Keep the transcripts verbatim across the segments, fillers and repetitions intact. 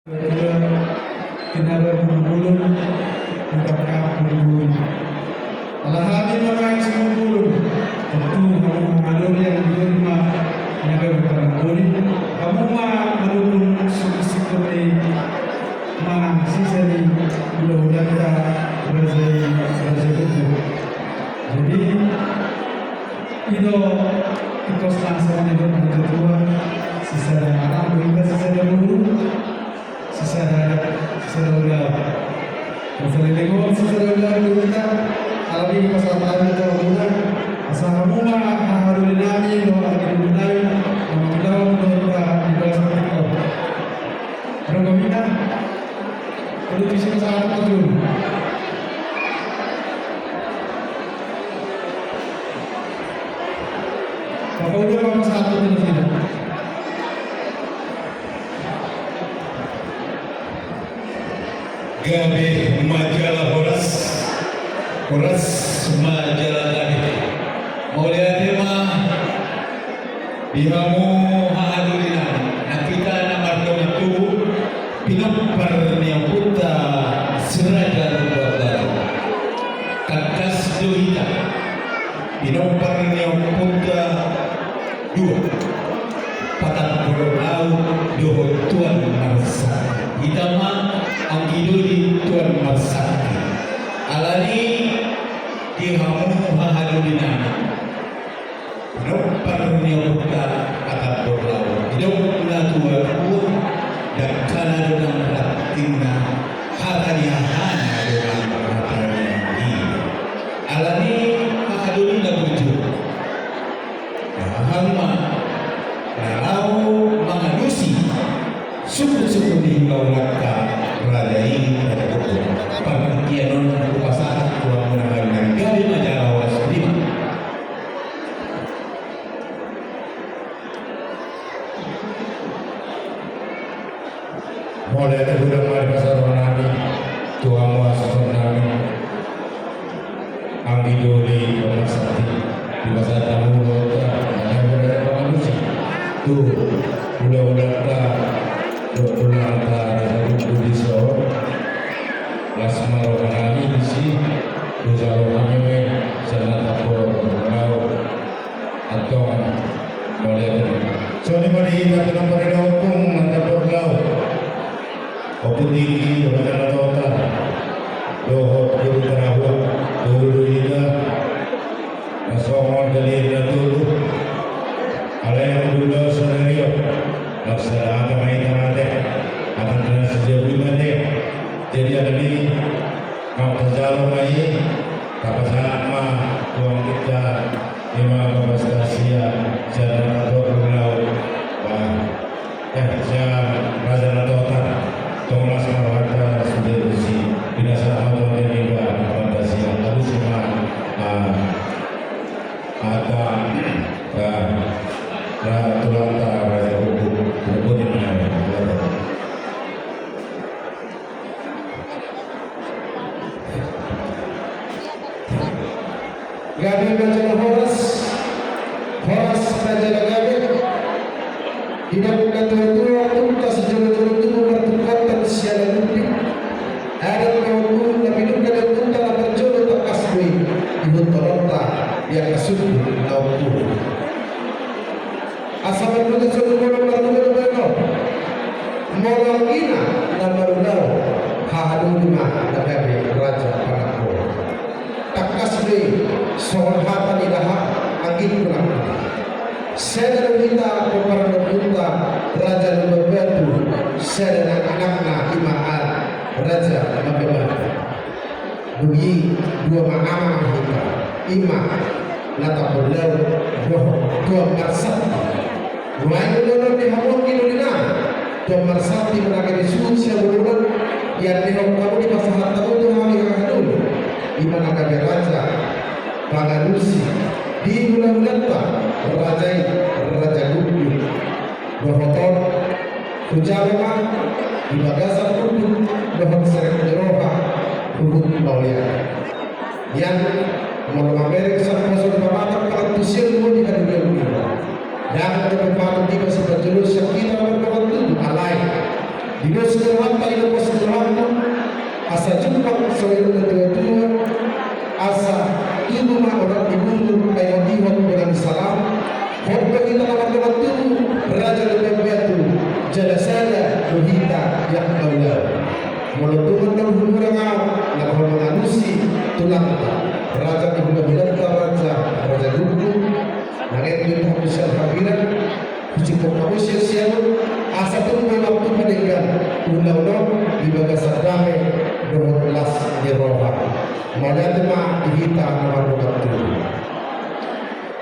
Tinabar bulung-bulung, bukan kampung bulung. Alahani mangaji bulung, tentu hamu mangadu yang dua lima naga bukan bulung. Hamu ma manukun sukses seperti mana sisa di ula-ulanta raja, raja itu. Jadi, itu, itu salah satu yang kedua, sisa ada anak, sisa ada guru. Sisada, sisada ulaon. Sisada ulaon, sisada ulaon di hita. Alani pasahat hami tu hamuna. Asa hamu ma haha doli nami, dohot anggi doli nami, na mangulahon dohot di bagasan tingki on. Adong hami na. Perlu tusi pasahat hami tu. Apa udah ma pasahat hami tu. Gabe ma jala horas, horas ma jala gabe. Mauliate ma di hamu haha doli nami, na hita na mardongan tubu, pinompar ni ompunta si Raja Lumban Batu. Tangkas do hita. Pinompar ni ompunta dua, Patambor Laut dohot Tuan Marsakti. Hita ma anggi doli Tuan Marsakti. Alani di hamu haha doli nami. Pinompar ni ompunta Patambor Laut. Didok na tua-tua, dangkana do nang rantingna, hata ni hahana do nang hata ni anggina. Alani haha doli na burju. Hahang ma na laho mangalusi sungkun-sungkun ni hula-hulanta raja i, raja i. Partingkian on hupasahat tu hamuna, gabe ma jala horas, di ma. Mauliate godang ma di pasahat roha nami tu hamu suhut nami. Anggi doli Tuan Marsakti, di pasahat hamu dohot, ah, na gabe raja pangalusi tu hula-hulanta dohot tulangta raja i di son. Las ma roha nami disi, tu jalo hami ma sian na tambor laut. Antong, mauliate. Songon i ma di hita pinompar ni ompung na tambor laut. Ompu Tingki, Raja Natorta, dohot Guru Tarahua, tolu do hita, na songon dalihan na tolu. Alai anggo di ulaon sadari on, na sada hata ma hita mate, hata na sijabu i mate. Jadi alani, mauliate jalo ma i, tapasahat ma tu angginta. Ima bagas ta sia, sian na tambor laut. Bah. Eh, sian Raja Natorta. Tong las ma rohanta sude tusi. Pinasahat ma tu angka na niba, amanta sia. Alusi ma, ah, hata, ah, ra-, tulangta Raja Guguk. Guguk i ma. Gabe ma jala horas, horas ma jala gabe. Didok na tua-tua, ompunta sijolo-jolo tubu martungkothon siala lumbing. Adat ma ompunta na pinungka ni ompunta na parjolo, tangkas do i dihuthononta di angka sundut na ompung. Asa marluga solu molo marluga do baen on. Molo anggina na marulaon, haha doli ma na gabe raja panambor. Tangkas do i songon hata ni dahahang, anggingku na. Sada do hita pomparan ni ompunta Raja Lumban Batu, sada nang anakna ima Raja Mangga Batu. Dung i dua ma amang hita, ima na tambor laut dohot Tuan Marsakti. Nuaeng do dohonon ni hamu anggi doli nami, Tuan Marsakti ma na gabe suhut sihabolongan, diandehon hamu, dipasahat hamu tu hami haha doli, ima na gabe raja pangalusi di hula-hulanta raja i, Raja Guguk. Dohot on, hujalo ma di bagasan unduk dohot serep ni roha, huhut mauliate. Ia, molo mamereng sian poso ni pamatang, pangantusion do di haduan i. Ndang dope patut iba sipanjolo sian hita na mardongan tubu, alai Di dos ni rohanta, di dos ni rohanta, asa jumpang songon na tuatua, asa tubu ma orat ni bulu, ai motihon dengan salam. Hot do hita na mardongan tubu, raja ni Batu, jala sada do hita yang daulau. Molo tung na hurang au, na mangalusi tulangta, raja ni hulahulanta, raja, raja Gunggung, na ngetui hamu sian Habiran, hujingkon hamu sian siamun, asa tung boi waktu padenggan ulaon on di bagasan dame dohot las ni roha. Mauliate ma di hita na mardongan tubu.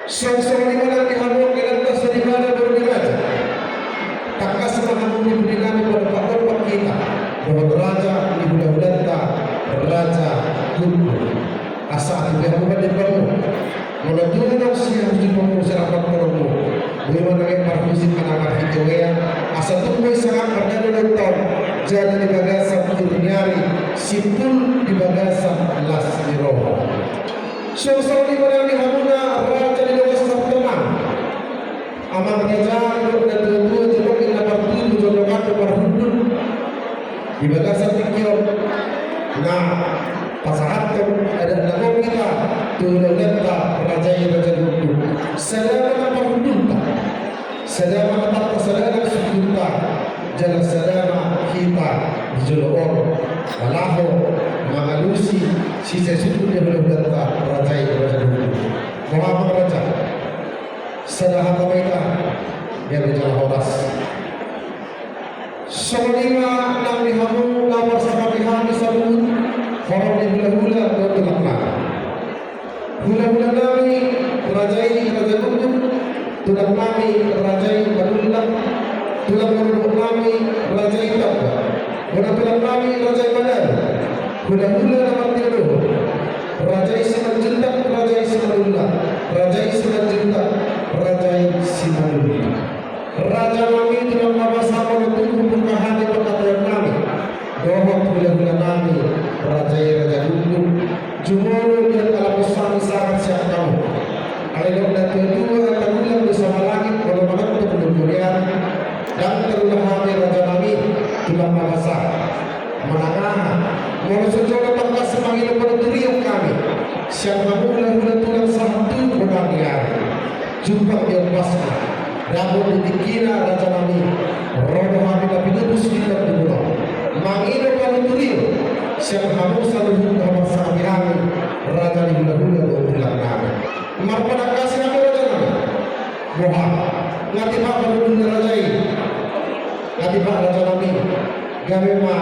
Songon i ma nang di hamu angka inanta soripada boru ni raja. Tangkas ma hamu di pudi nami, padopak-dopak hita dohot raja ni hulahulanta, raja Gunggung. Asa ate be hamu mandembanmu. Molo tung adong sian hujing hamu, sian rap ni torongmu, boi ma nang parhusip manang marhite wea, asa tung boi sangap mardalan ulaonta on, jala di bagasan tiur ni ari, simpul di bagasan las ni roha. Songon i ma nang di hamuna raja ni dongan sahuta nami. Amang raja, didok na tuatua, jolma na partubu jolma na parhundul. Di bagasan tingki on na pasahathon adat na gok hita tu hulahulanta, raja i raja Gunggung. Sada ma na parhundulta, sada ma na tanta, sada na sundulta, jala sada ma hita di jolo on na laho mangalusi sisea sundul ni hulahulanta, raja i raja Gunggung. Boha amang raja? Sada hata ma hita, gabe jala horas. Songon i ma nang di hamu na marsangap hami saluhut, horong ni hulahula dohot tulang nami. Hulahula nami raja i raja Gunggung, tulang nami raja i Manullang, tulang manogot nami raja i Tamba, bona tulang nami raja i Manalu, hulahula na martinodohon, raja i Simanjuntak, raja i Simanullang, raja i Simanjuntak, raja i Simanullang. Raja nami, tulang na basa, molo tung hubuka hami pangkataion nami dohot hulahula nami, raja i raja Gunggung, jumolo di angka lapus hami sahat sian hamu. Alai didok na tuatua, angka tulang do sama langit, molo manonton do murian. Ndang tarula hami raja nami, tulang na basa. Manang aha, molo so jolo tangkas mangido panuturion hami sian hamu hulahula tulang sahat tu bonari ari. Jumpang di ombasna, dapot di tingkina raja nami, ro do hami na pinupus di partuburon, mangido panuturion sian hamu saluhut na marsangap hami, raja ni hulahula dohot tulang nami. Marpanangkasi hami raja nami. Boha, nga tipak parhundul ni raja i? Nga tipak raja nami. Gabe ma,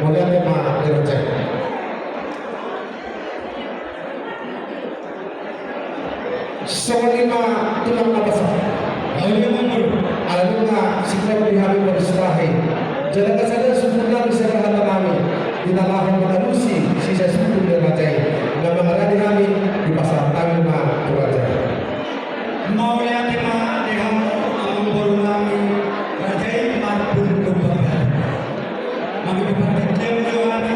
mauliate ma di raja i. Songon i ma tulang na basa. Alai nunga singkop di hami parsibahen. Jala nga sada sundul nami, sada hata nami, di na laho mangalusi sisea sundul ni raja i. Na mangaradi hami, dipasahat hami ma tu raja i. Mauliate ma di hamu amangboru nami, raja i marpundu panggabean. Mami di partingkian jo hami,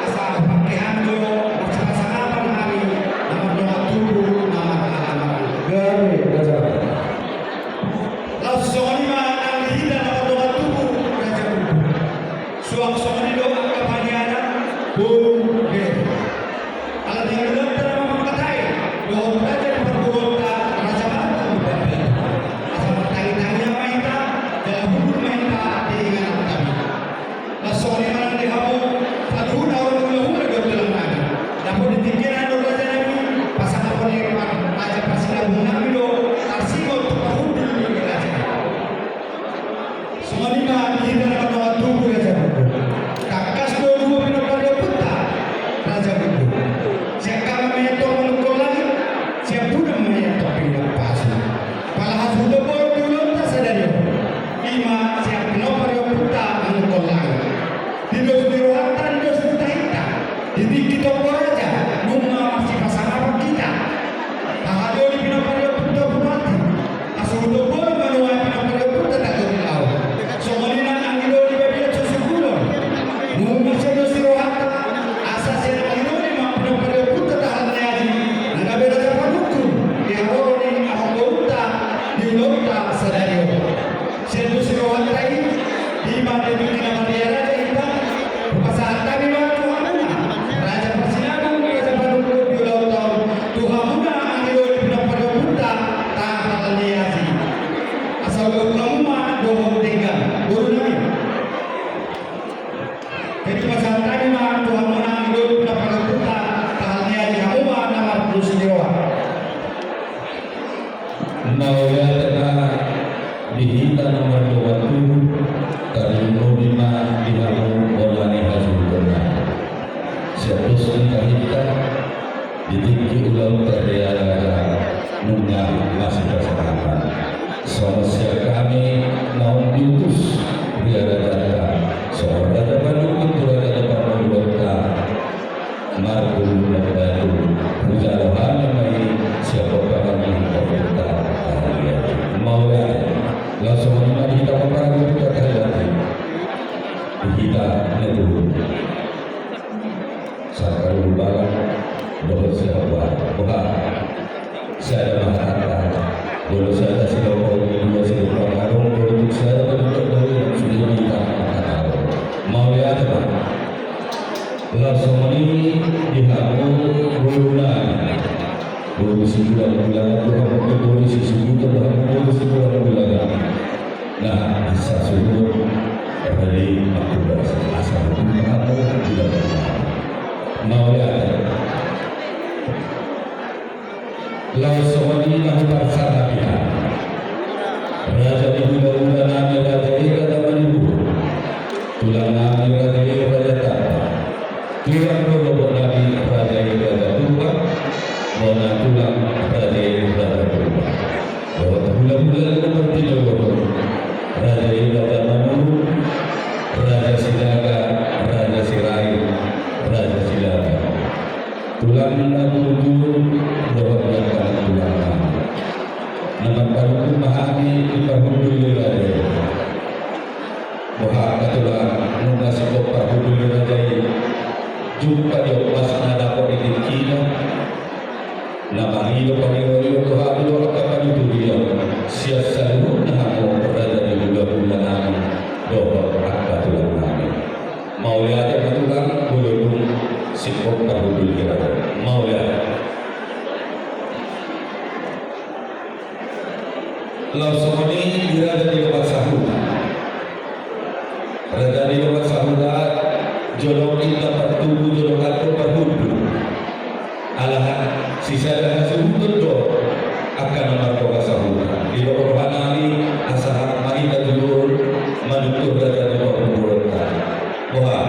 asa pake hami jo marsipasangapan hami na mardongan tubu, na marhaha maranggi. Gabe raja. Laos songon i ma nang di hita na mardongan tubu, raja Gunggung. Suang songon i do angka panianan boru bere. Ala tinggal di dalam tanah mamangkatai dohot raja di parboruonta, raja Gunggung di parboruonta. Asa martangiang-tangiang ma hita, jala hundul ma hita di inganan nami. Laos songon i ma nang di hamu saluhutna horong hulahula dohot tulang nami. Dapot di tingkina do raja nami, pasangaphon ni raja parsinabung nami do tarsingot tu parhundul ni raja nami. Songon i ma di hita na mardongan tubu, raja Gunggung. Tangkas do dua pinompar ni ompunta, raja Gunggung. Sian hami ma i antong manungkol langit, sian pudam ma i antong pinggol pasu. Pala hasuhuton bolon di ulaonta sadari on, i ma sian pinompar ni ompunta manungkol langit. Di dos ni rohanta, di dos ni tahinta, di tingki tombo raja, nunga marsipasangapan hita. Haha do di pinompar ni ompunta bupati. Hasuhuton bolon ma nuaeng pinompar ni ompunta tanggo ni laut. Songon i nang anggi doli, babiat so sungkunon. Nunga sian dos ni rohanta, asa sian anggi doli ma pinompar ni ompunta tahan ni aji, na gabe raja panungkun di haroro ni amangborunta di ulaonta sadari on. Sian dos ni rohanta i, di ma di tingki na mari Jadi pasahat hami ma tu hamu na ido na parhuthuta, tahan ni aji hamu ma na mardusi ni roha. Mauliate ma di hita na mardongan tubu, tarlumobi ma di hamu bona ni hasuhuton nami. Sian dos ni hita, di tingki ulaon tarriara nunga masipasangap. Songon sian hami naung diutus di raja, songon raja panuntun tu raja na parmuluonta, marguru na batu, hujalo hami ma i sian hami na parhuthuta. Mauliate. Laos songon i ma di hita parhuthuta, hita na tubu. Sangkar ubalan dohot siapa boha. Sada ma hatanta. Molo sada silopo, dua silopo, adong molo tung sada ma dohot daun sude ma hita. Mauliate ma. Laos songon i di hamu boru nami. Boru Sibulan-bulan, boru Sibulan-bulan, boru Sibulan-bulan. Nah, asa suhut, rade mangkudas, asa huhut hamu, bulan. Mauliate. Laos songon i ma huparsangapi hami. Raja ni hulahula nami, raja i raja Malimburu. Tulang nami raja i raja Tamba. Tulang do lobok nami raja i raja Purba. Bona tulang raja i raja Purba. Dohot hulahula na martinodohon. Raja i raja Manurung, raja Sinaga, raja Sirait, raja Silaban. Tulang na tutu dohot ni angka tulang nami. Na marparhundul ma hami di parhundul ni raja i. Boha angka tulang, nunga singkop parhundul ni raja i. Jumpa di ombas na dapot di tingkina. Na mangido pangidoan do hami dohot angka panuturion sian saluhutna hamu raja ni hulahula nami dohot angka tulang nami. Mauliate ma tulang, molo dung singkop parhundul ni raja. Mauliate. Laos songon i di raja ni dongan sahuta. Raja ni dongan sahuta, jolong inda partubu, jolong inda parhundul. Ala sisada hasuhuton do angka na mardongan sahuta. Didok roha nami asa hata ma hita jujur manungkun raja ni parhundulta. Boha,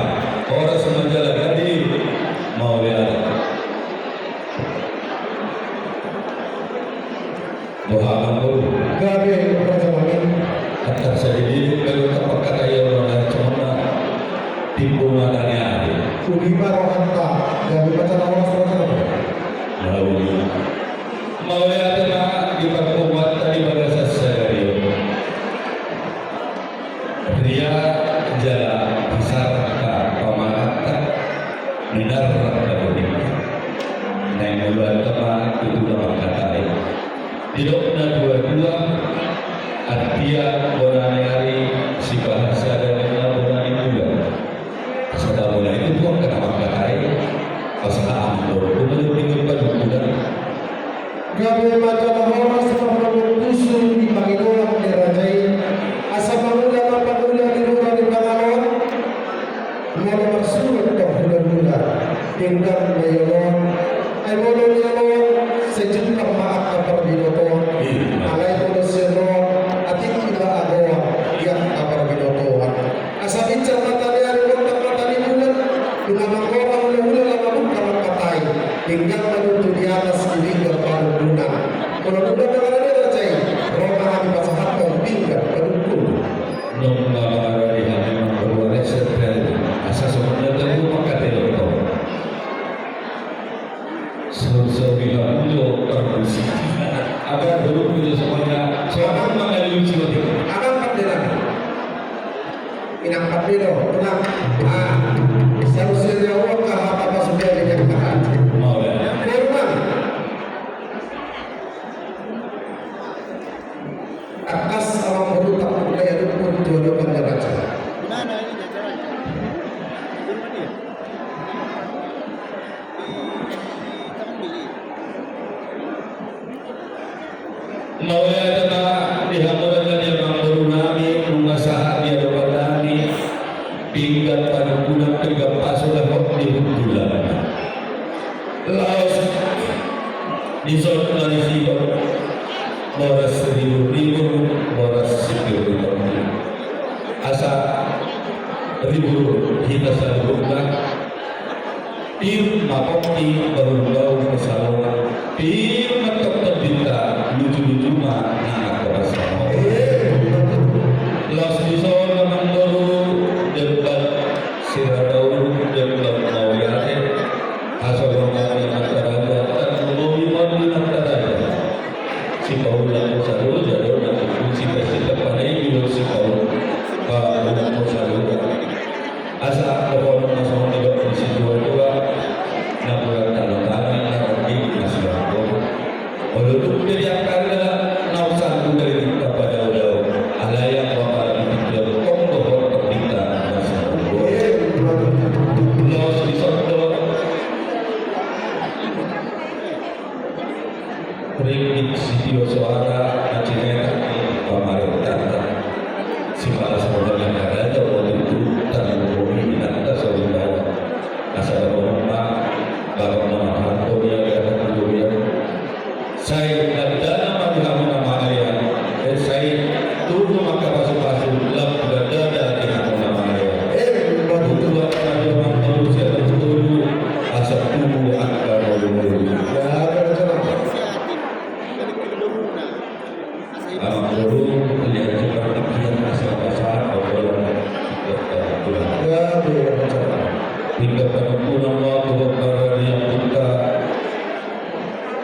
horas ma jala gabe. Mauliate. Boha ma boru. Gabe raja nami. Antar sadididit baru tapangkatai orang lain cuma timbo mata ni ari. Uli ma rohanta, gabe baca na horas rohanta. Mauliate. Mauliate ma di parpunguanta di bagasan sadari on. Ria jala pisarta pamananta, minarta bodingta. Naeng muluanta ma tutu na mangkatai. Didok na dua-dua, artia bona ni ari, sipahasada nina bona ni bulan. Asa tabo na i tutu angka na mangkatai, asa amborku ma jolo tinggal padukunan. Gabe ma jala horas marlombu pusu di pangidoan ni raja i, asa mangula ma pangula di rura di pangaloan. Molo marsurat tong hulahula, denggan ma i oloan. Ai molo nioloan, sai jumpang ma angka parbinotoan. Alai molo sioloan, atik iba agoan di angka parbinotoan. Asa binsar mata ni ari, gondang mata ni bulan, nunga manggora hulahula, nunga mamungka mangkatai, denggan ma tutu di atas, di pinggan padukunan. Molo dung denggan ma raja i, ro ma hami pasahathon pinggan padukunan. Nunga mangarani hami mangkatai, asa songon na tadi mangkatai do. Saur-saur di hamu do parmusi. Agar buruk punya semuanya. Selamat mengayusi. Agar pandai. Inang pandai do, tenang. Ah, saur-saur di hamu angka hata pasupayan di hamu. Mauliate. Hormat. Tangkas amang boru, tampuk na i adong pun tu adopan ni raja. Mauliate ma di hamu raja ni amang boru nami, nunga sahat di adopan nami. Pinggan panungkunan, pinggan pasu, dapot di hundulan. Laos dison na disihon boras ribur-ribur, boras sipir di tongki. Asa ribur hita saluhutna. Pir ma pongki bahulbahul ni saloan, pir ma tongtong tondinta, luju-luju ma anak bangso. Laos dison amangboru, demban Siradaur, demban Mauliate, hasolongan ni amanta raja, tarlumobi ma di amanta raja. Si Paul lako salo, jalo na tutu si pesi tepane jolo si Paul. Ba lako salo. Asa dohonon ma songon nidok ni situatua, na murang tano-tano, na rangging na sirangkon. Olo tung pe di angka na naung sanggup dari kita padao-dao, alai anggo apala di pinjol tong dohot tong kita na sanggup. Laos dison do. Ringgit sitio soara na cinetak ni pamarentanta. Simalas modal na karaja, waktu itu tangan bumi binatang saudara. Asa dohonon ma, bapak manahan, kau dia gata dulu dia. Sai dada nama di hamu nama ayah. Eh, sai Tutu ma angka pasu-pasu, lam dada di hamu nama ayah. Eh, tutu angka na tutu, asa tubu angka molu-molu. Ya, betul. Amangboru, lihat juga pikiran asa pasaran, obrolan. Ya, betul. Pinggan panungkunan ma tu Bapak Raja Bupati,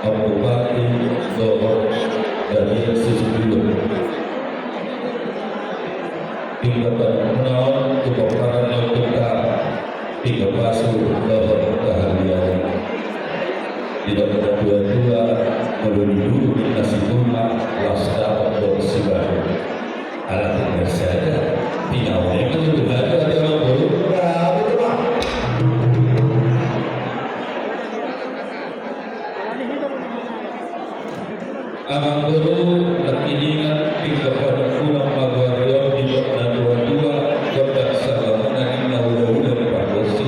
Bupati dohot Daniel Sisudulur. Pinggan panungkunan tu pomparan ni ompunta, pinggan pasu dohot kahaluan. Didok na tua-tua, molo diduru ninna sibulma, las dapot dohot sibaru. Ala tinggal saja, pinaulai ma tu Tuhan, tu hati amangboru. Ya, betul, Pak. Amangboru, nangkiningan, pinggan panungkunan ma goar i on, didok na tua-tua, gondang sabangunan ninna ula-ula ni pargonsi.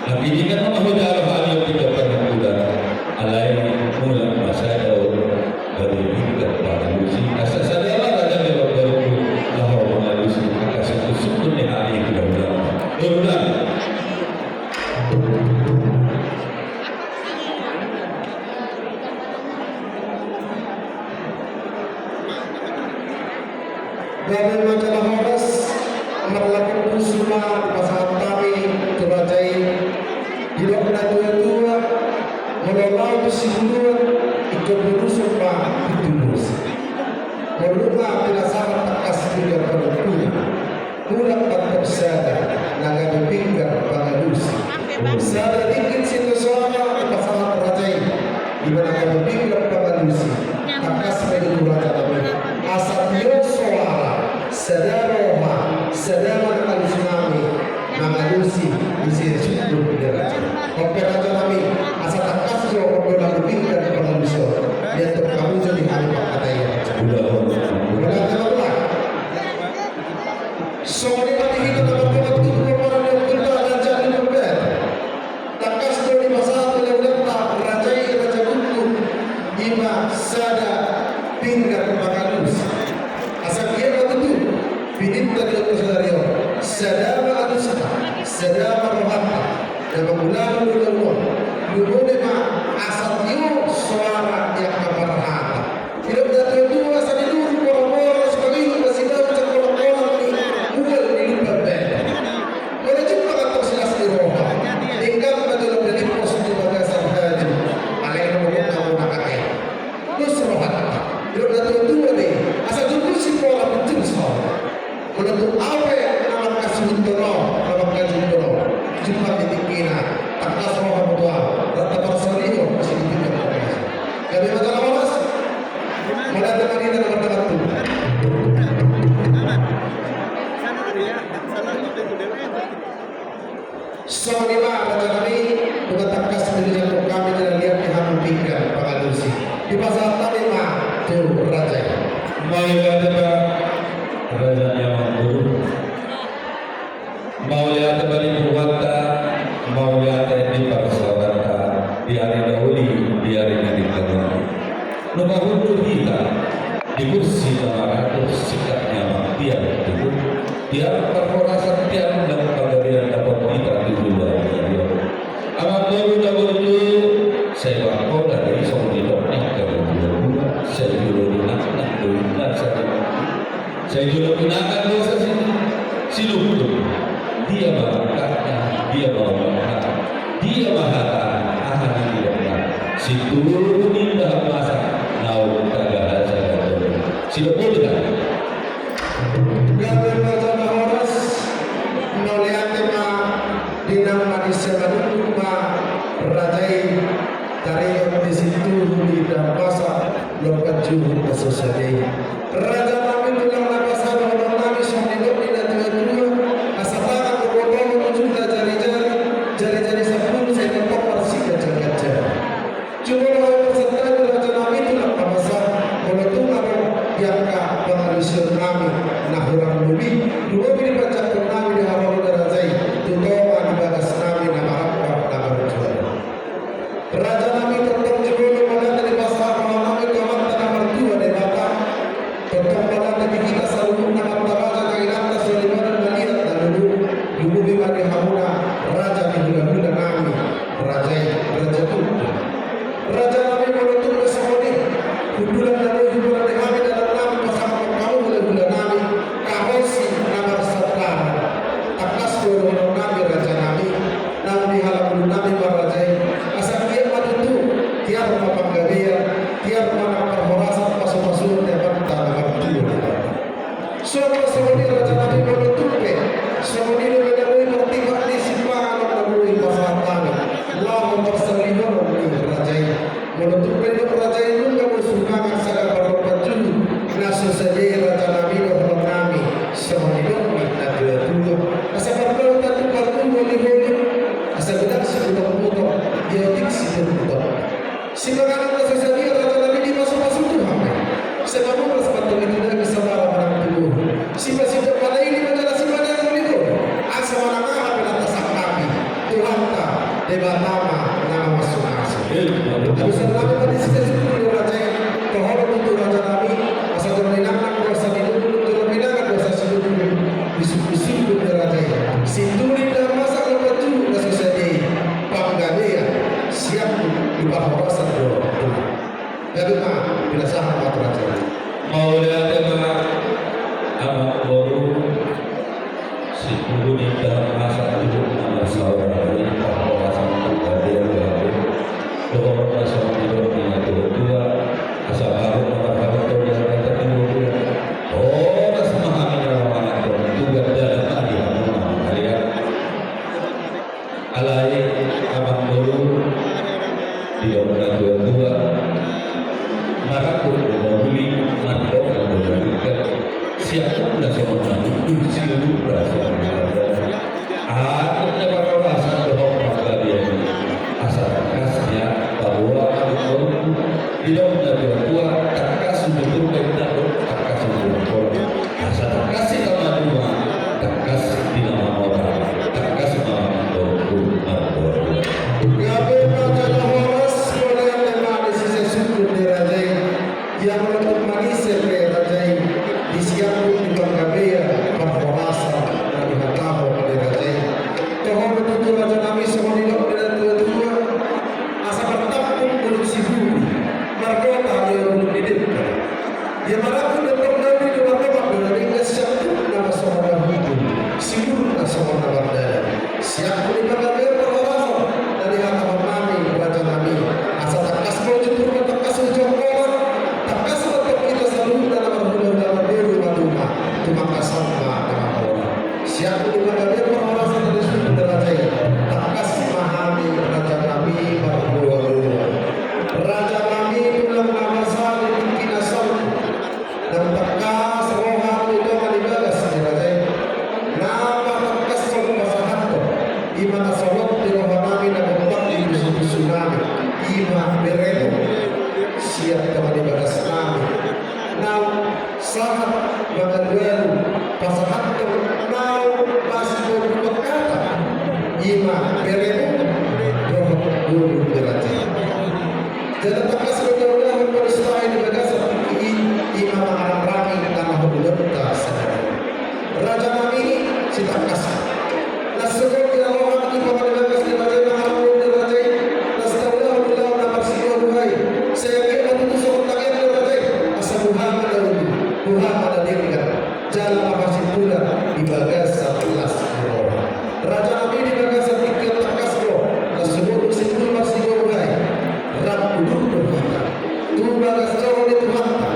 Nangkiningan ma hujalo hami on pinggan panungkunan, alai mulak ma sada on. Gabe pinggan pangalusi. Asa sada ma raja ni amangboru, laho mangalusi angka sungkun-sungkun ni hami hula-hula. Hula-hula. Gabe ma jala horas, marlapuk pusu ma dipasahat hami tu raja i. Didok na tua-tua, molo laho tu sibuluan, ingkon boruson ma pintu bosi. Molo nunga pinasahat tangkas pinggan panungkunan, mulak ma antong sada na gabe pinggan pangalusi. Sada ringgit sitio soara dipasahat raja i, di mana gabe pinggan pangalusi. Tangkas ma i tu raja nami, asa tio soara, sada roha, sada ma na mangalusi nami mangalusi ise sungkun ni raja. Ope raja nami, asa tangkas jo ondo na gabe pinggan pangalusi on. Ia tu kamu jadi hari pangkataion. Udah, udah. Udah, udah. Songon i ma di hita na mardongan tubu, pomparan ni ompunta Raja Lumban Batu. Tangkas do dipasahat hulahulanta raja i, Raja Gunggung, i ma sada pinggan pangalusi. Asa biar ma tutu bininta di ompu sadari on, sada ma alusta, sada ma rohanta, na mangulahon ulaon on. Lumobi ma asa tio soara ni angka parhata. Didok na tua-tua, asa diluru mora-mora, sipangihut ma sibau cangkolang-kolang ni mual ni Lumban Batu. Molo jumpang antong silas ni roha, denggan ma jolo melimpos tu bagasan haju. Alai na molo na mona kate, dos rohanta. Didok na tua-tua do i, asa jumpa si pola pun jumpa. Molo tung au pe na mangkasuhuthon ho, na mangkajumpa ho, jumpa di tingkina, tangkas roha ma tu au, rata parsaulihon, masidipikan. Gabe ma jala horas. Mauliate ma di na mardalan tu. Songon i ma raja nami, nunga tangkas dirinjang hami jala liat di hamu pinggan pangalusi. Dipasahat hami ma tu raja i. Mauliate ma raja ni amangboru. Mauliate ma di Tuhanta, mauliate di parsaoranta, di ari na uli, di ari na denggan on. Nunga hundul hita di kursi na maratus, singkat ni amang, tiar tutu, tiar parhorasan, tiar undang panggabean dapot hita tu joloan on. Amang boru na burju, sai bangkola do i songon nidok ni angka na tuatua, sai jolo ni nang nang do i na sai. Sai jolo pinangan do asa si, si lukun. Dia ma langkatna, dia ma ombakna, dia ma hatana, aha na nidokna. Situtu ninna hammasa, naung taga hasa gator. Sidok bolu da. Gabe raja na horas, mauliate ma di nang manisia manungkun ma raja i, taringot di situtu ninna hammasa, lompan juhut na so sadia i. Raja nami tulang na pasahat, dohonon nami songon nidok ni na tuatua, asa tangan do botohon, ujungna jarijari, jarijari sampulu sai tongtong marsiganjangganjang. Jumolo hami pasahat hami raja nami tulang na pasahat, molo tung adong di angka pangalusion nami na hurang lobi, lumobi di panjangkon nami di haroro ni raja i, tu tonga ni bagas nami na marampang na marjual. Raja nami, tongtong jumolo ma hami pasahat roha nami tu Amanta na martua Debata. Tongtong ma hami di hita saluhutna, amanta raja, nang inanta soripada na liat na lolo. Lumobi ma di hamuna raja ni hulahula nami, raja i, raja tutu. Raja nami, molo tung pe songon i hundulan na boi huboan di hami dalan nami pasahathon hamu hulahula nami, kahosi na marsantaran. Tangkas do dohonon nami raja nami, naung dihalangulu nami ma raja i, asa tiar ma tutu, tiar ma panggabean, tiar ma nang parhorasan, pasupasuon ni Amanta na martua Debata. Songon songon i raja nami, molo tung pe songon i do na boi martimbak ni sipanganon na boi pasahat hami laho parsalihonon ni raja i. Molo tung pe didok raja i nunga boi sumbangan sada parlompan juhut na so sadia i, raja nami, dohonon nami songon nidok ni na tuatua, asa parbauta tu partubu ni holi, asa godang sibutongbuto, dia otik sibutongbuto. Sipanganon na so sadia, raja nami, dipasupasu Tuhan ma i. Sai mamuras ma antong i tu daging, sabara ma nang tu boru. Sipasindok ma na i di bagasan sipanganon ni boru. Asa manang aha pe na tasangkapi, Tuhanta Debata ma na mamasumasu. Hadusan nami ma disi sai sungkun di raja i. Toho do tutu raja nami, asa jolo minangan do asa nidungdung, jolo minangan do asa sinungkun. Disungkun-sungkun di raja i. Situtu ninna hammasa, lompan juhut na so sadia i. Panggabean, siangkup di parhorasan do. Gabe ma pinasahat ma tu raja i. Mauliate ma amang boru. Situtu ninna hammasa, juhut na marsaor i, parhorasan, panggabean, gabe. Dohonon na songon nidok ni na tuatua, asa baru na marhamu tau di hata ni boru. Horas ma hami na mangan tu gandana di hamu na mangalean. Alai amang boru, didok na tuatua, marangkup do manguli, mandok do maningkat, siangkup na songon na hundul, silulut na songon na mardalan. Angkup na parhorasan dohot panggabean i, asa tangkas nian paboa amang boru. Didok na tuatua, tangkas do tutu baen na do, tangkas do tutu. Asa tangkas hita maduma, tangkas hita mamora, tangkas ma amang boru marboru. Gabe ma jala horas, mauliate ma disi sai sungkun di raja i. Ia molo tung manise pe raja i, di siangkup ni panggabean parhorasan na dihatahon ni raja i. Toho do tutu raja nami songon nidok ni na tuatua, asa martampuk bulung sibubu, margota ia bulung ni dengke. Ia marangkup do tong na uli, martongak do na denggan, siangkup na songon na hundul, silulut na songon na mardalan. Siangkup ni panggabean parhorasan na dihatahon nami raja nami, asa tangkas ma uju Purba, tangkas uju Angkola, tangkas ma antong hita saluhutna na marhulahula marboru maduma, tumangkasan ma na mamora. Siangkup ni panggabean parhorasan na disungkun ni raja i, tangkas ma hami raja nami marboaboa. Raja nami, tulang na masa di tingki na saut, nang tangkas roha tu tonga ni bagas ni raja i. Na patangkashon pasahathon, i ma na solot di roha nami, na gompak di pusupusu nami, i ma berenggo sian tonga ni bagas nami. Naung sahat mangalualu pasahathon naung masibobukon Ima beremu dohot boru ni raja i. Jala tangkas do taulahon molo sude di bagasan tingki i, ima mangarangrangi na mangulahon sadari on. Raja nami, sitangkas na sogot di roham di pamanibagas ni raja i, mangarang boru ni raja i, na sitaulahon ulaon na marsiboa buha i. Sai anggiat ma tutu songon tangiang ni raja i, asa buha ma na uli, buha ma na denggan, jala marhasimpulan di bagasan las ni roha. Raja nami, di bagasan tingki on tangkas do na sogot do simpul marsiboa buha i. Rap udut do hita tu bagas joro ni Tuhanta,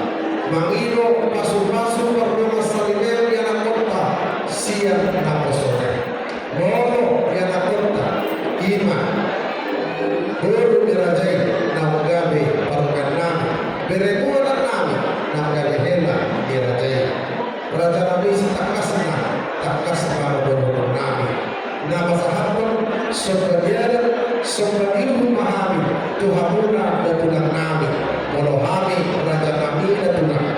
mangido pasupasu pardongansaripeon di anakkonta sian naposo nai. Molo di anakkonta, ima boru ni raja i naung gabe parumaen nami, beremu anak nami naung gabe hela ni raja i. Raja nami, sitangkasna, tangkas ma dohonon nami na pasahathon somba ni adat, somba ni uhum ma hami tu hamuna da tulang nami. Molo hami raja nami da tulang,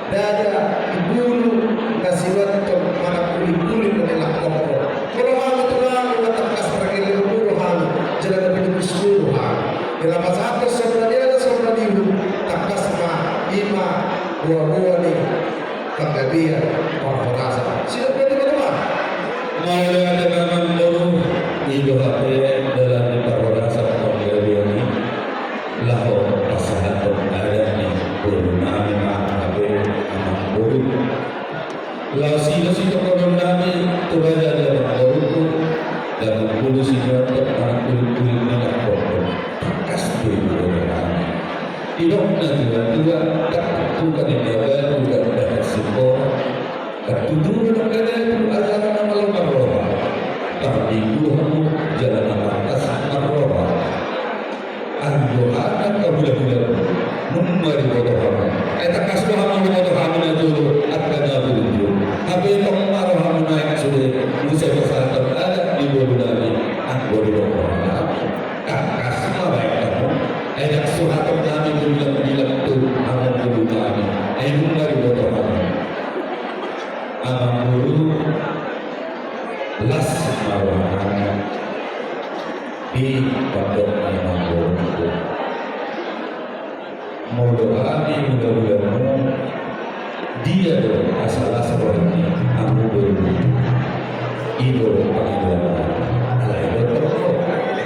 ndada di bulu na sinuanhon manang kulikuli na nilangkon. Molo hami tulang, na tangkas pargellengonmu do hami, jala na pinungkusmu do hami. Jala pasahathon somba ni adat, somba ni uhum, tangkas ma, ima boaboa ni panggabean parhorasan. Sidok boti ma tulang. Mauliate ma amangboru, i do hape dalan ni parhorasan panggabean i. Laho pasahathon adat ni boru nami ma hape amangboru. Laos i do sitongkonon nami tu raja ni amangborungku, ndada di bulu sinuanhon manang kulikuli na nilangkon. Tangkas do i boru nami. Didok na tuatua, ndang tutupan ninna batu ndang dahan simbora. Ndang tutu do na datu ajaran na malo marroha. Parbinggu hamu jala na pantas marroha. Anggo hata na hulahula, nunga diboto hamu. Ai tangkas do hamu diboto hamu na jolo angka na burju. Hape tong ma rohamu naeng sude muse pasahathon adat ni boru nami, anggo diboto hamu. Tangkas ma baen hamu. Ai ndang suhat do nami tu bilangbilang tu amangboru nami. Ai nunga diboto hamu. Amangboru, las ma rohanami di pandok ni amangborungku. Molo hami hulahulamu, dia do asa las roha ni amangboru? I do pangidoan nami. Alai do torop,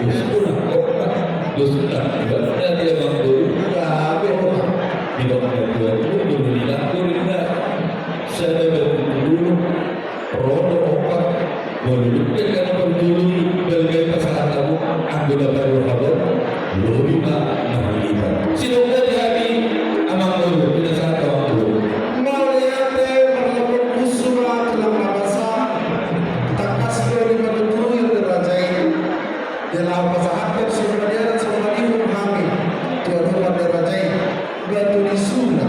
dos do nangkok, dos do nangkok. Dia amangboru, gabe roha. Didok na tuatua, boru ni nangkok, ninna. Sada batu dulu. Ro do opat, molo dung pe na parjolo, balga i pasahat hamu, anggo na paruhon, lobi ma na hulipat. Sidok do di hami amangboru, pinasahat amangboru. Mauliate marlapatan pusu ma tulang na basa. Tangkas do di panuturi ni raja i. Di laho pasahathon somba ni adat somba ni uhum hami tu adopan ni raja i. Batu ni Sula.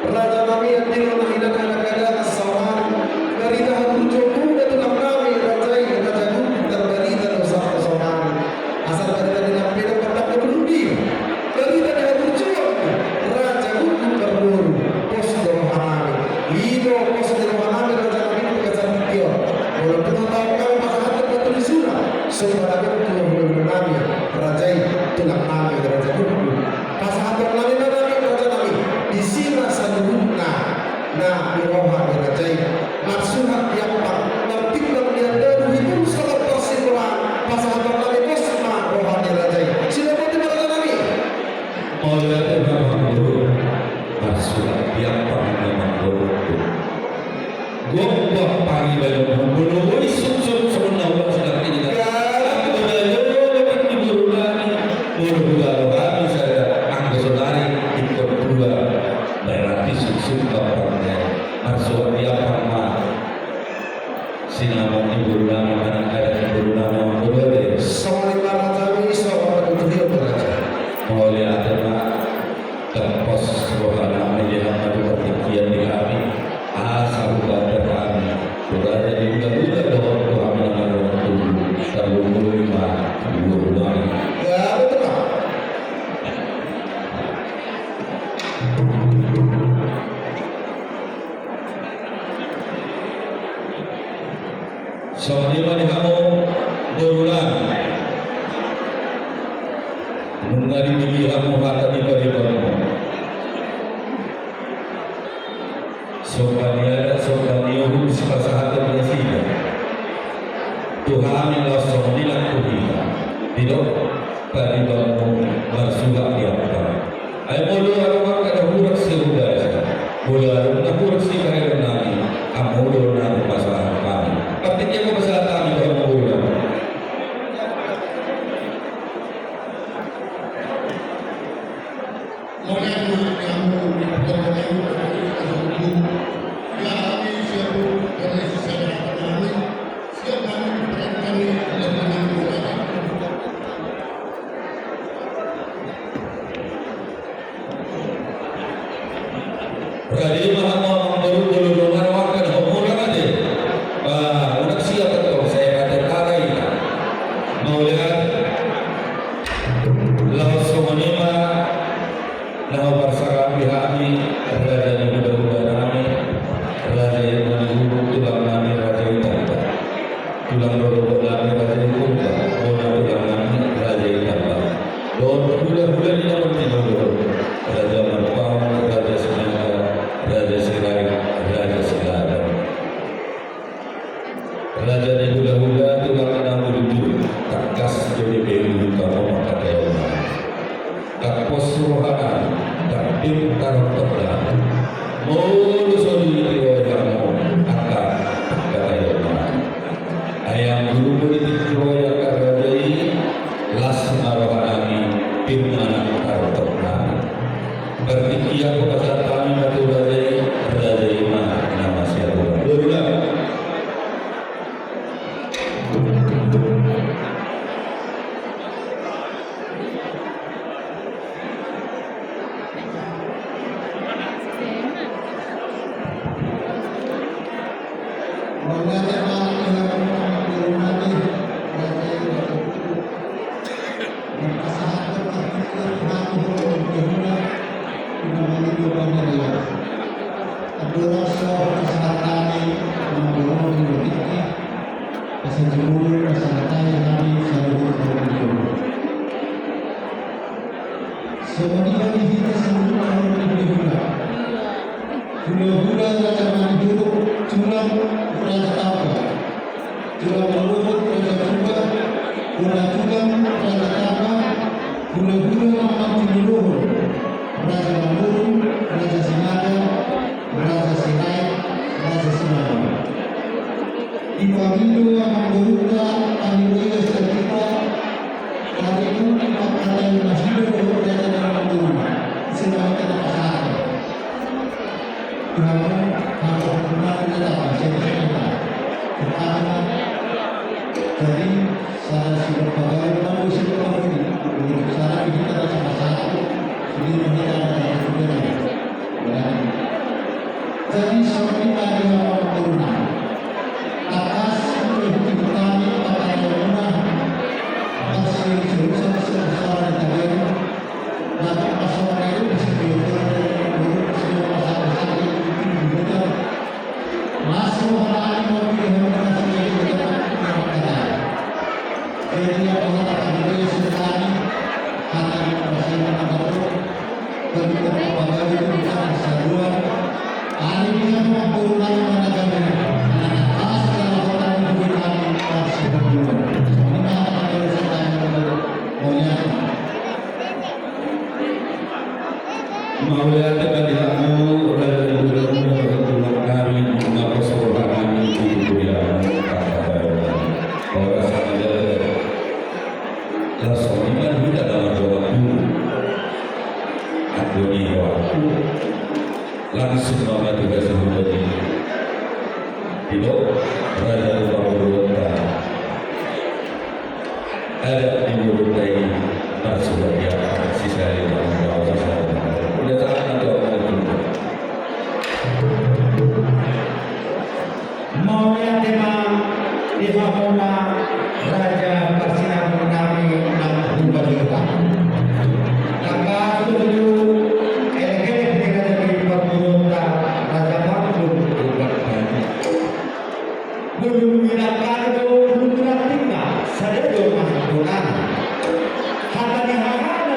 Raja nami, andil ma hinan anak adat saonari. Barita haburjuonmuna tulang nami raja i, raja guguk, tarbarita do sahat tu saonari. Asa barita ni nampuna pandapot rubi. Barita ni haburjuon raja guguk marboru. Pos do rohanami. I do pos ni rohanami raja nami di bagasan tingki on. Molo tung taon hami pasahathon batu ni Sula, somba na gok tu hulahula nami raja i, tulang nami raja guguk. Pasahaton nami ma nami raja nami, disi ma saluhutna na di roha ni raja i. Marsuhat di ampang, martimbang di andalu, hibul songon parsikoraan, pasahaton nami pos ma roha ni raja i. Sidok boti ma raja nami. Mauliate ma amangboru, marsuhat di ampang ma amangboru. Gok do ampang i baen, molo boi sungsung songon na hubaen songon i. Galak do baen, molo hubaen. Laos songon i nang tu hita. Didok, padibamu marsuhat di ampang. Ai molo adong angka na hurang sihubasa, molo adong na hurang sibahenon nami, hamu do na hupasahat hami. Partingkian ma pasahat hami tu hamu. Rade ma hamu amangboru, molo adong angka na hurang ate. Ba unang siap antong, sai ate tarai. Mauliate. Laos songon i ma na huparsangapi hami, raja ni hulahula nami, raja i ma ni huruk tulang nami, raja i Tamba. Tulang rorobot nami, raja i Purba, bona tulang nami, raja i Tamba. Dohot hulahula ni na martinodohon, raja Marpaung, raja Sinaga, raja Sirait, raja Silaban. Raja ni hulahula, tulang na murujur, tangkas do dipeuluhon hamu mangkataion nami. Ndang pos roha nami, ndang pir tarontok nami. Molo so ditiroai hamu angka pangkataion nami. Ai anggo ditiroai angka raja i, las ma roha nami, pir ma nang tarontok nami. Partingkian hupasahat hami ma tu raja i, raja i ma na masiaduan. Boru nami. Songon i ma di hita saluhutna, hulahula, raja ni huruk, tulang, raja Tamba. Tulang rorobot, raja Purba, bona tulang, raja Tamba, hulahula na martinodohon, raja Mamurung, raja Sinaga, raja Sirait, raja Sinaga. Dipangido amangborunta, paniroian sajuta, paniroian pangkataion nasida dohot raja ni amangborunta. Ise ma hita na pasahathon. Tuhan, hamba pembunuhan datang, siapa siapa. Pertama, jadi, salah si berpagawai, nama si berpagawai, untuk salah kita rasa pasahathon, sendiri kita ada satu. Jadi, songon i ma di hamu amangborunami. Tangkas, eh, hutihut hami, pangkataion muna, pas, eh, seriusan, seriusan, tagana. Lalu, pas, songon i, di sini, di sini, pas, pas, pas, di sini, di sini. Mas, roha nami, mau pilih, mau pilih, mau pilih, mau pilih. Jadi, apa hata kami, hata kami, hata kami, hata kami, mauliate ma di hamu, raja ni hulahula, tulang nami, na pos roha nami, di kuria, horas ma jala. Laos songon i ma di hita na mardomu. Anggo di rohangku, langsung ma mati basa hubani. Didok raja tu pamoruonta. Adat ni boruta i marsuhat di ampang, sisali ma hambao, sisali ma hambao. Udah, tangan tu aku. Mauliate ma di hamuna raja parsinabung nami nang Purbalingga. Tangkas tutu elek-elek ni raja ni parboruonta, raja Martung Purbalingga. Molo midangkali do bulung tu rantingna, sada do ma hatoranna. Hata ni hahana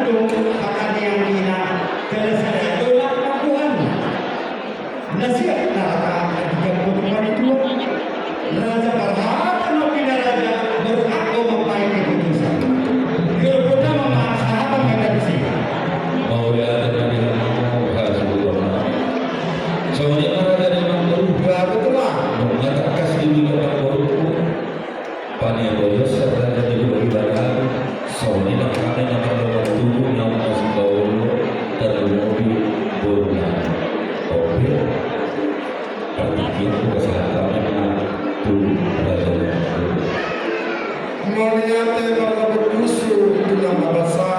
Ate marlaput pusu tulang na basa,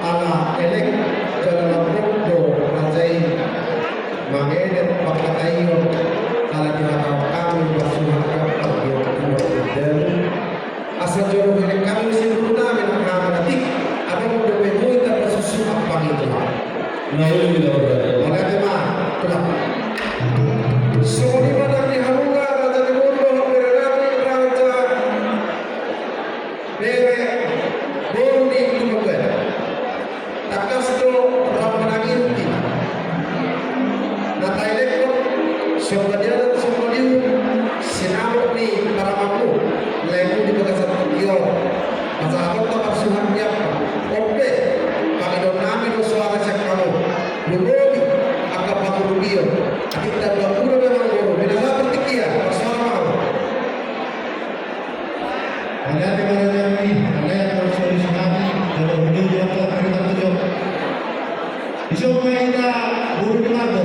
ala elek jala lambok do raja i mangedet pangkataion, ala dihatahon hami marsuhat gampang di ongkuan di dalu. Asa jolo elek hami simburu nami nang hami atik, adong dope boi tapasusu ampang i tulang. Mauliate ma tulang. Songon i ma nang di hamuna raja ni boru dohot bere nami raja bere boru ni Tumambayan. Tangkas do rap manang i rutina na taelekhon sombadianan sombalihut sinamot ni paramangmu, laengmu di bagasan tingki on. Pasahatonta marsuhat ni ampang. On pe, pangidoan nami do soara sian hamu. Lumobi angka pangurupion. Atik tamba pura memang boru. Binaha partingkian, marsoara ma hamu. Mauliate ma raja nami, mauliate ma raja nami, jolo hujur jolo kereta tujuh. Isuk ma hita boru ni Margo.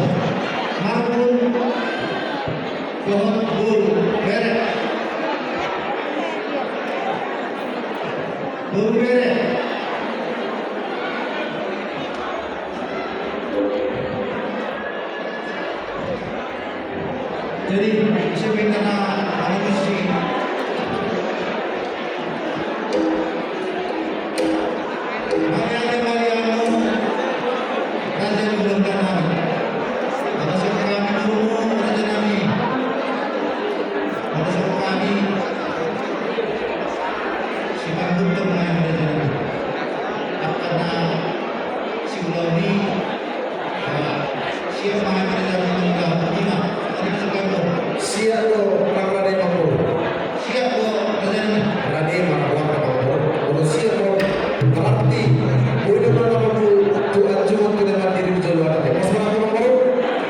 Margo. Dohot boru bere. Boru bere. Jadi, sebenarnya, kalau mesti, mauliate ma di hamu, raja ni hulahula nami. Mauliate ma di hamu, raja nami. Mauliate ma di hamu, sipanggutong nami, raja nami. Angka na siulaon i. Siap ma hami raja nami, mangulahon i ma. Siap do, rade ma boru. Siap do, raja nami. Rade ma, rade ma boru. Molo siap do, berarti boi do ma na boru tu anjungan tu na mandiri di jolo ate. Pos ma boru.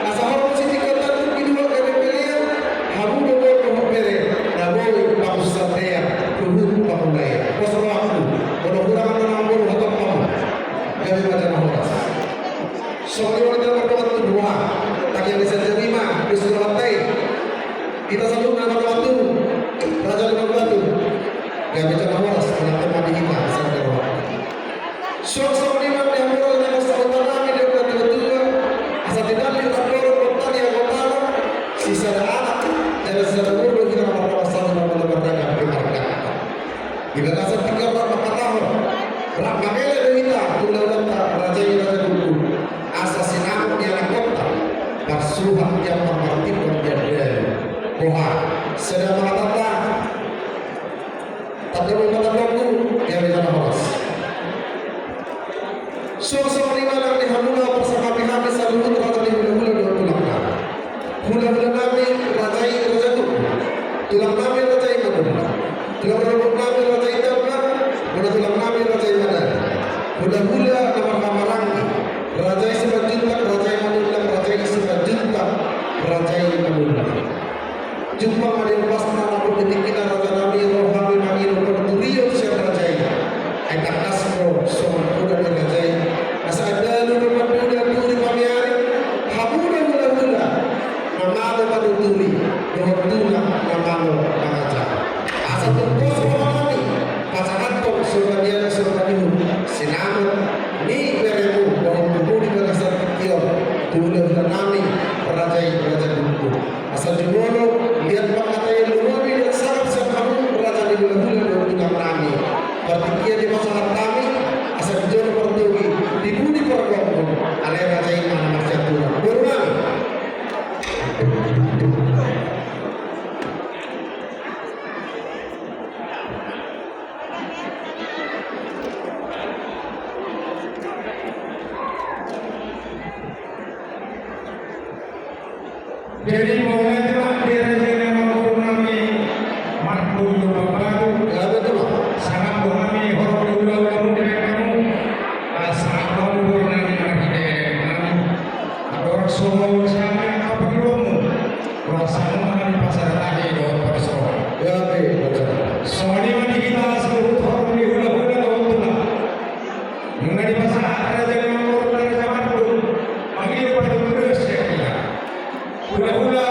Asa horong sitingkatan tu pidua gabe pelean. Hamu do boru dohot bere na boi pangunsandean, huhut pangulaion. Pos ma hamu. Molo hurang na boru hatop hamu. Gabe ma jala horas. Songon i ma hita mardongan tubu, tangiang ni sian jari ma, di sudah lantai. Hita saluhutna mardongan tubu, raja ni marbatu. Gabe jala horas, manang tema di hita, di sada roha. Suang songon i ma di hamu raja ni marbatu nami, di angka tua-tua. Asa tinallik mandorong bontang i anggotana. Sisada anak, jala sisada boru hita na marragam saur, na marragam keluarga. Di bagasan tingki on rap mangkatahon, rap mangele do hita tu hulahulanta raja i raja gulgul. Asa sinamot ni anakkonta marsuhat di ampang, martimbang di andalu. Boha, sada ma hatanta. Tanda ma tandangku, gabe jala horas. Suang songon i ma nang di hamuna parsangkapi hami saluhut raja ni hulahula dohot tulang nami. Hulahula nami raja i raja gulgul. Tulang nami raja i Manula. Tulang rorobot nami raja i Tamba. Bona tulang nami raja i Madari. Hulahula na marhahamaranggi. Raja i Simanjuntak, raja i Manula, raja i Simanjuntak, raja i Manula. Jumpang ma di ombasna, na ro di tingkina raja nami, ro hami mangido panuturion sian raja i. Ai tangkas do songon poda ni raja i. Asa andalu do panduda, turi pamiaring, hamu do hulahula na malo manuturi, dohot tulang na malo mangajar. Asa tung pos roha nami pasahathon sombadianan sombalihut sinamot ni beremu dohot tubu di bagasan tingki on tu hulahula nami raja i raja gulgul. Asa jumolo liat pangkataion, lumobi liat sangap sian hamu raja ni hulahula dohot tulang nami. Partingkian dipasahat hami, asa di jolo partogi, di pudi pargogo, alai raja i ma na marsiaturan. Boru nami. Jadi, mauliate ma di raja ni amangboru nami, Martun Tumambatu. Gabe tulang. Sangap do hami horong ni hulahula muna, sangap do hamu boru nami, marhite nami. Andorang so sahat hami angka pangidoanmu, roha sangap ma hami pasahat hami dohot pasahat. Gabe, gabe. Songon i ma di hita saluhut horong ni hulahula dohot tulang. Nunga dipasahat raja ni amangboru raja Martun, mangido panuturion sian hita. Hulahula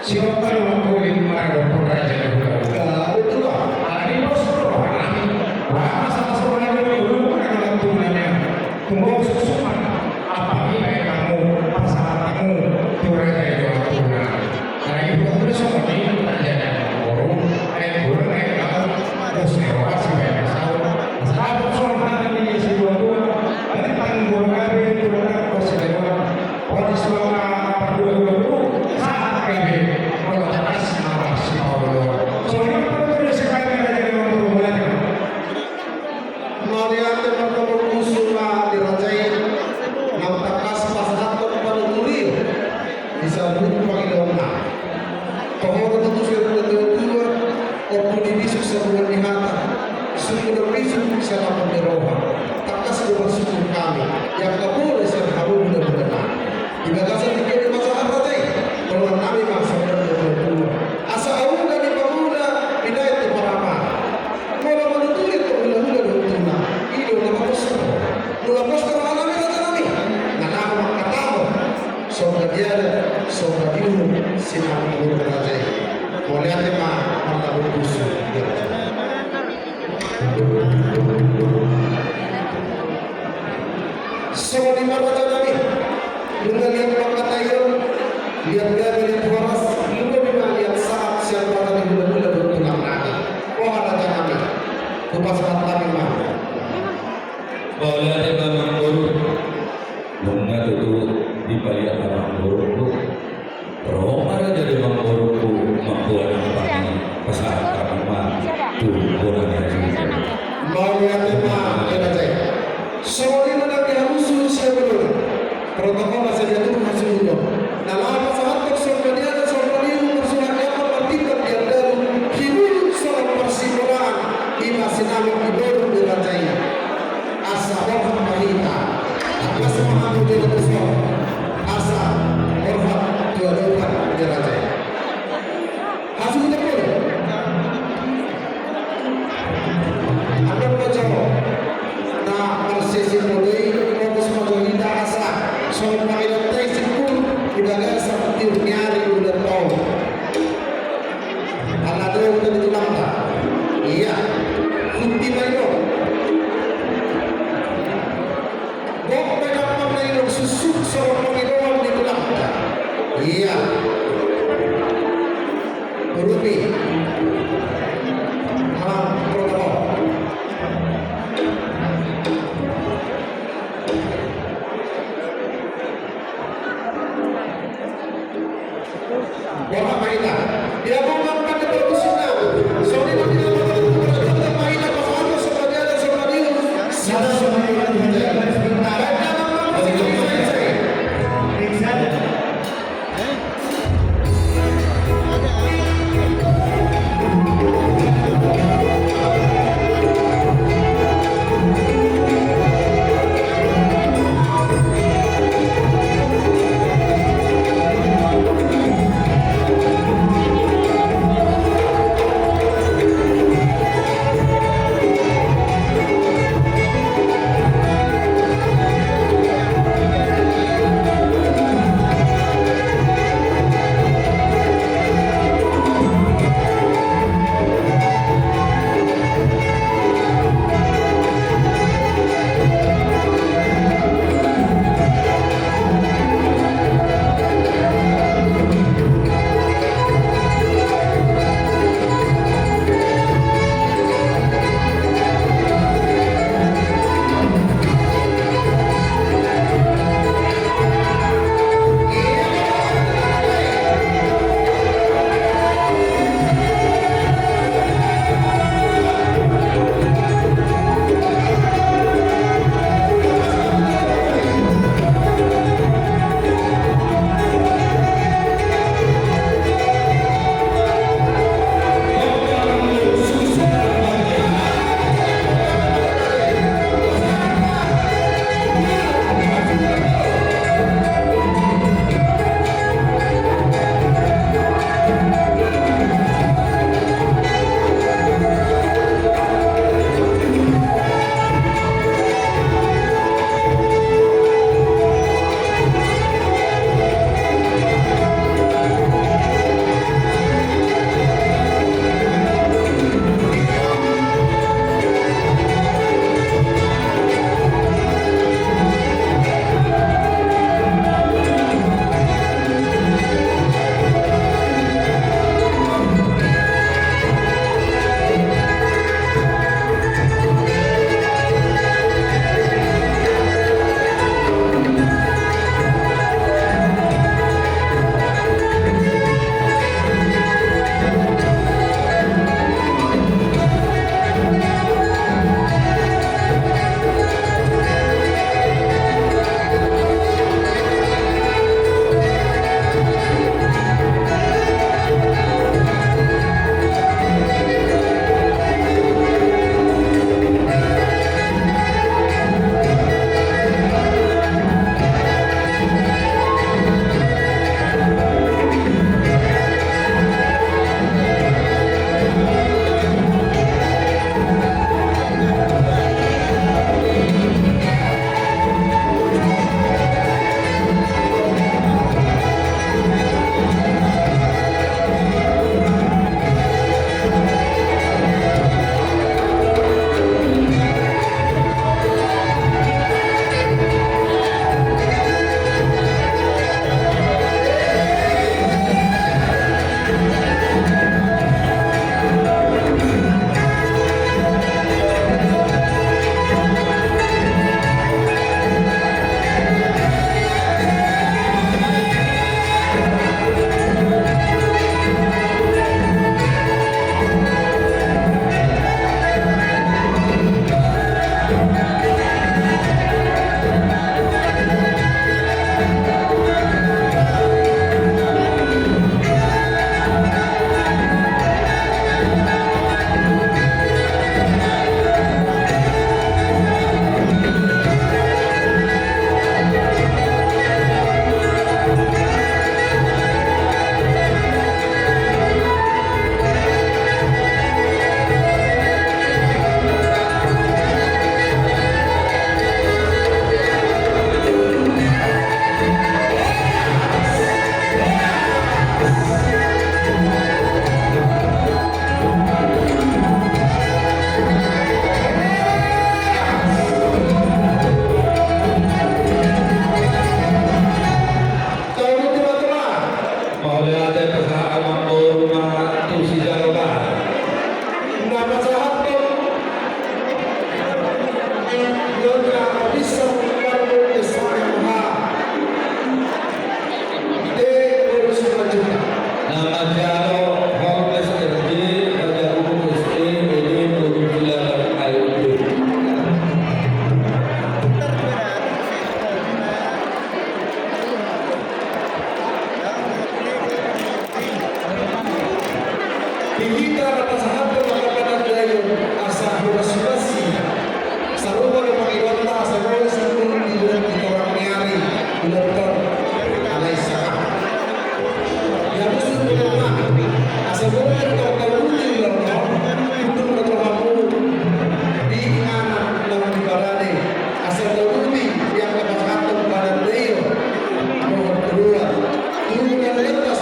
Siapa yang mengkulit marah dan peraja dan peraja. Betul lah. Hari bos rohana. Wah, masalah soal ini dulu, ada waktu nanya. Tunggu susuman. Apa ini kamu, pasangan kamu, curhat dari waktu na. Karena ibu aku udah semua ini, peraja dan guru, eh, guru, eh, kalau, terus lewat, sampai masalah. Masalah, soal mana ini, si dua-dua, tentang guru kami, curhat, terus lewat. Ora suang na pardua-dua sahat gabe, molo tangkas na marsipaolo. Songon i ma pardua sekali na jadi mamboru bolanya. Mauliate ma marga Boru Busu ma di raja i. Nang tangkas pasahathon panuturion. Di saluhut pangidoanna. Toho do tutu sian natuatua, ompu ni bisuk sabulan ni hata, sungkun ni bisuk sian ampun ni roha, tangkas do marsyukur hami, di angka pola sian hamu hulahula nami. Di bagasan tingki on ma sahat raja i, dohonon nami ma sahat natuatua. Asa ahu na di pangula, binaen tu parama. Molo manuturi tu hulahula dohot tuna, i do na maposter. Molo poster roha nami raja nami, na laho mangkatahon. Songon dia, songon dia, sinamot ni raja i. Mauliate ma marga Boru Busu. Songon i ma raja nami. Nunga liat pangkataion, liat gabe, liat horas, nunga ma liat sahat sian raja ni hulahula dohot tulang nami. Boha raja nami. Hupasahat hami ma. Mauliate ma amangboru. Nunga tutu dipaliat amangboru. Ro ma raja di amangboru mamboan hami, pasahat hami ma tu bona ni raja i. Mauliate ma raja i. Songon i ma nang di halusuhon sian bolon. Protokol na sadia tu hasuhuton. Na laho pasahathon sombadiana sombadiu marsuhat ni anak martindak di andalu, hibulung songon parsibolaan, ima sinamot ni boru ni raja i. Asa borhat ma hita. Tangkas ma hamu jolo tu son. Asa borhat tu adopan ni raja i. Hasuhuton bolon. Andor ma jo na marsesi molo i, fokus ma jo hita asa songon pangidoanta i simpul di bagasan tiur ni ari udan tau. Ala do udan di tulangta. Ia. Huti ma i do. Gok ma dampang na nidok suksuk songon pangidoan ni tulangta. Ia. Urupi. Manang protokol. Borhat ma hita. Dia mau makan di perkusingan. Songon i ma hita, borhat ma hita, pasahathon sombadiana sombadiu. Siapa sombadiana? Ate pasahat amangboru ma tu sijalo ba. Na pasahathon. Nyonya Abisa Karbo S H M H. Te boru Simanjuntak. Na manjalo Homes R J, Raja Guru S E, Ede, boru Ciladan, Air Udut. Di hita na pasahathon angka panandaion asa huras-huras i. Sarupa do pangidoanta asa boi sandung di bulan di torang ni ari, bulan ton. Alai saka. Ia musim bulan ma. Asa boi tong taruti bulan ton. Untuk na tohamu. Di inganan na di barade. Asa taruti di angka pasahathon panandaion. Mohon keluar. Tunggu dan lepas.